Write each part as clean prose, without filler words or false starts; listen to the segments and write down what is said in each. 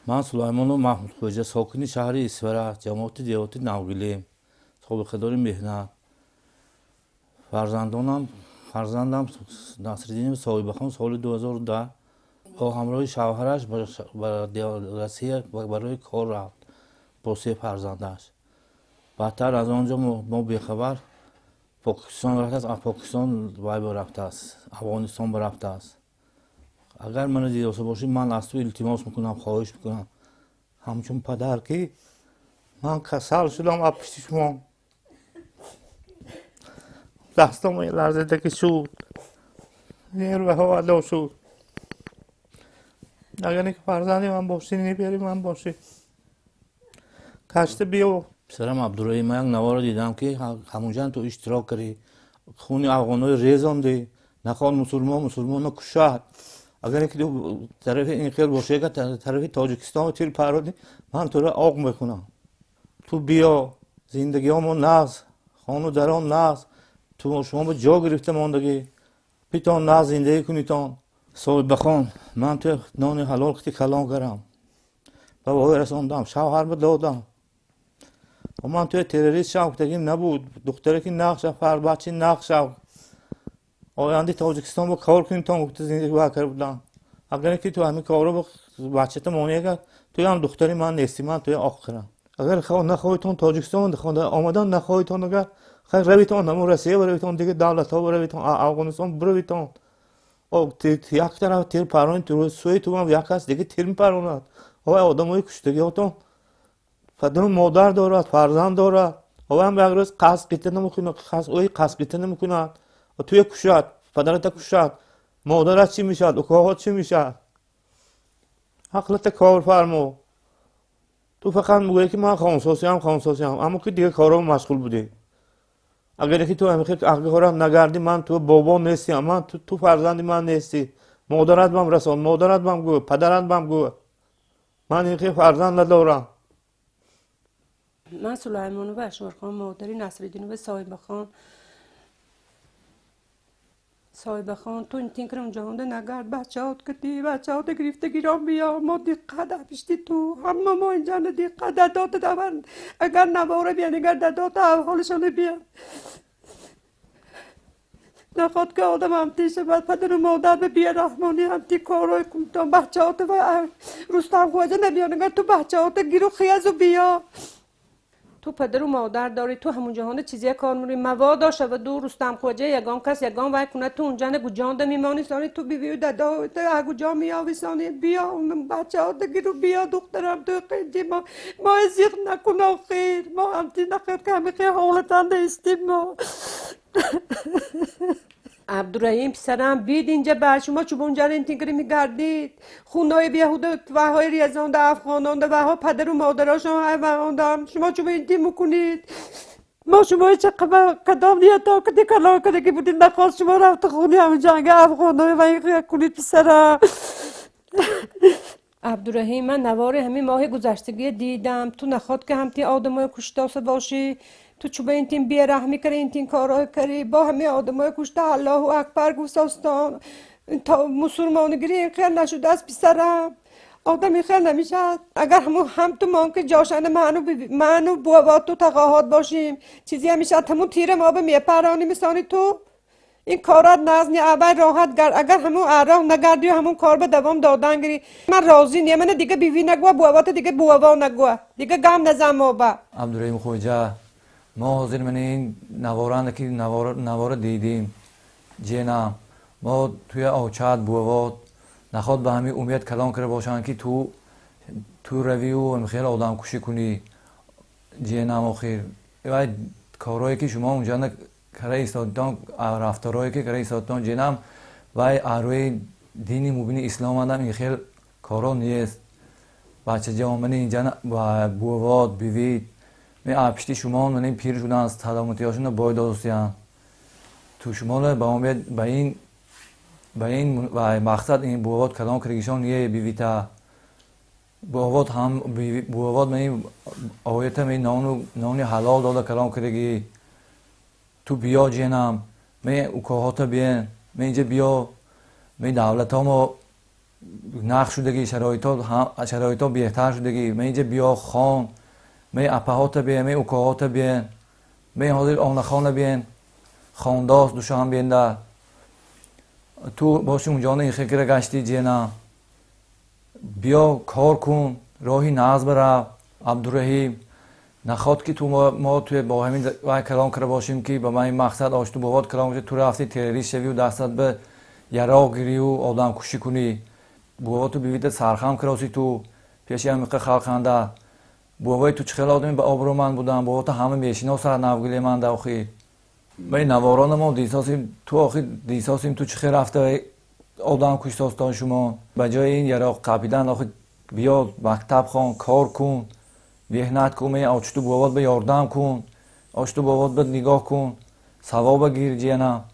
Ман Сулаймонов Маҳмудхоҷа, сокини шаҳри Исфара, ҷамоати деҳоти Навгилем, собиқадори меҳнат. Фарзандонам, фарзандам Насриддинов Соҳибахон соли 2010 бо ҳамроҳи шавҳараш ба Россия барои кор рафт бо се фарзандаш. Баъдтар аз он ҷо мо бехабар Покистон рафтааст, аз Покистон вай рафтааст, Афғонистон рафтааст. Агар маро дида бошӣ, ман аз ту илтимос мекунам, хоҳиш мекунам, ҳамчун падар, ки ман касал шудам аз пишти шумо, дастам ларзида ки шуд, нерваҳо адо шуд. Агар ки фарзанди ман бошӣ, небери ман бошӣ, кашта биё. Писарам Абдураҳим, ман як наворо дидам, ки ҳамунҷа ту иштирок кардӣ, хуни афғонҳоро резондӣ. Нахоҳ мусулмон мусулмонро кушад. Агар ки ту тарафи ин хел бошӣ, агар тарафи Тоҷикистон тир паронӣ, ман туро оқ мекунам. Ту биё, зиндагиҳомо нағз, хону дарон нағз, ту шумо ба ҷо гирифта мондагӣ, битон нағз зиндагӣ кунитон. Соҳибахон, ман ту нони ҳалол қити калон кардам, ба воя расондам, шавҳар ба додам. Ман туя террорист шав гуфтагим набуд. Духтаре ки нағз шав, бачи нағз шав, ояндаи Тоҷикистон бо кор кунитон гуфта зиндагӣ карда будам. Агар ки ту ҳамин корро бачата монеа, туям духтари ман нестӣ, ман туя оқ кунам. Агар нахоҳитон Тоҷикистон омадан нахоҳитон, агар хайр, равитон ҳамон Россия баравитон, дигар давлатҳо баравитон, Афғонистон биравитон. Як тараф тир парони, сӯи туам як аст, дига тир мепаронад. Овай одамои куштагиҳотон падару модар дорад, фарзанд дорад. Оваям як рӯз қасд гита намекунад, ӯи қасд гита намекунад, туя кушад, падарата кушад, модарат чӣ мешавад, укоҳот чӣ мешавад? Ақлата кор фармо. Ту фақат мегӯӣ, ки ман хонсосиям, хонсосиям, аммо ки дигар корҳо машғул будӣ. Агар ки ту ҳамин нагардӣ, ман ту бобо нестиам, ман ту фарзанди ман нестӣ. Модарат бам расон, модарат бам гӯ, падарат бам гӯ, ман ин хел фарзанд надорам. Ман Сулаймонова Ашурхон, модари Насриддинова Соҳибахон. Соҳибахон, ту интин кирам ҷаҳонда нагард, бачаҳот кити, бачаҳота гирифта гирон биё. Мо диққат пишти ту, ҳама мо инҷана диққат дадота давар. Агар навора биян, агар дадота аҳволашона биян. Наход ки одам ҳамти шавад, падару модар ба бераҳмонӣ ҳамти корҳои кунтон. Бачаҳота ва Рустам Хоҷа набиён, агар ту бачаҳота гиру хиязу биё. Ту падару модар дорӣ, ту ҳамун ҷаҳонда чизе кор мекунӣ. Маводо шаваду Рустам Хоҷа ягон кас ягон вай кунад, ту унҷана гуҷонда мемонӣ? Сони ту бибию дадо гуҷо меёвӣ? Сони биё, бачаҳота гиру биё, духтарам. Ту қинҷи мо, мо зиқ накун охир. Мо ҳамти нахир ки ҳами хел ҳолатанда истим мо. Абдураҳим писарам, бид инҷа ба шумо чубонҷара интингири мегардид, хунои беҳуда ваҳои резонда афғононда, ваҳо падару модарошон ҳайвонда. Шумо чуба интин мекунед? Мо шумои ча кадом ниято кади калон кадаги будем? Нахост шумо рафта хуни ҳамин ҷанги афғонои ва кунед. Писарам Абдураҳим, ман навори ҳамин моҳи гузаштагия дидам. Ту наход ки ҳамти одамои куштоса бошӣ. Ту чуба интин бераҳмӣ кари, интин корҳое кари, бо ҳамин одамои кушта Аллоҳу акбар гуфтостон. Мусулмонигирӣ ин хел нашудааст, писарам. Одам ин хел намешавад. Агар ҳам ту мон ки ҷошана ману бувоту тақоҳот бошим, чизе мешавад, ҳамун тира мо ба мепаронӣ мисони. Ту ин корат назни аввал роҳат гард. Агар ҳамун роҳ нагардию ҳамун кор ба давом додан гирӣ, ман розӣ не. Мана дига бивӣ нагӯа, бувавата дига буваво нагӯа, дига гам назан мо ба. Абдураҳим Хоҷа, мо ҳозир мана ин наворанда ки навора дидим, ҷена, мо туя очат бувавот наход ба ҳамин умед калон карда бошанд, ки ту равию хеле одамкушӣ кунӣ. Ҷенам, охир вай корҳое ки шумо унҷа кара истодитон, рафторҳое ки кара истодитон, ҷенам, вай аҳрӯи дини мубини ислом адам ин хел корҳо нест. Бачаҷон, мани инҷа бувавот бивид пишти шумо мани пир шуданд, саломатиҳошонро бой додостиянд. Ту шуморо ба умед ба ин мақсад ин бувавот калон кардагишон е бивита бувавот ҳам бувавот мани оята ми нони ҳалол дода калон кардагӣ. Ту биё, ҷенам, ме укоҳота биен, ме инҷа биё, ме давлатҳо мо. Нағз шудагӣ шароитҳо, беҳтар шудагӣ. Ма инҷа биё, хон, ма апаҳота биен, ма укоҳота биен, ма ҳозир онахона биен, хондост Душанбенда. Ту боши, унҷона ихекира гашти. Ҷиянам, биё, кор кун, роҳи нағз барав. Абдураҳим, наход ки ту мо туе бо ҳамин вай калон карда бошем, ки ба ман ин мақсад ошту бобот калон. Ту рафти террорист шавию дастат ба яроқ гирию одамкушӣ кунӣ. Боботу бивида сархам кироси ту пеши ҳамиқа халқанда. Бобои ту чӣ хел одами ба обрӯманд будам, бобото ҳама мешиносад навгилеманда. Охир ма наворона мо дисосим ту, охир дисосим ту чӣ хел рафта одам куштостон шумо. Ба ҷои ин яроқ қапидан, охир биё, мактаб хон, кор кун, меҳнат кун, очту бобот ба ёрдам кун, ошту бобот ба нигоҳ кун, савоба гир. Ҷиянам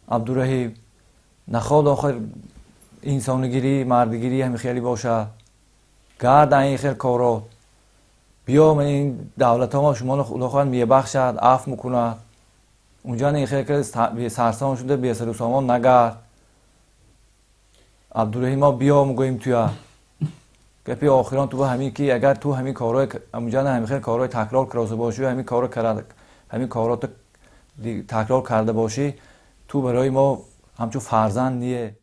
Абдураҳим, наход охир инсонигирӣ, мардигирӣ ҳами хеле бошад. Гард ин хел корот. Биё, ин давлатҳо мо шуморо, худо хоҳад, мебахшад, афв мекунад. Унҷа ин хел сарсон шуда, бесару сомон нагард. Абдураҳим, мо биё мегӯем туя. Гапи охирон ту ба ҳамин, ки агар ту ҳамин корҳои унҷа, ҳамин хел корҳои такрор кароса бошӣ, ҳамин корро, ҳамин корото такрор карда бошӣ, ту барои мо ҳамчун фарзанд ние.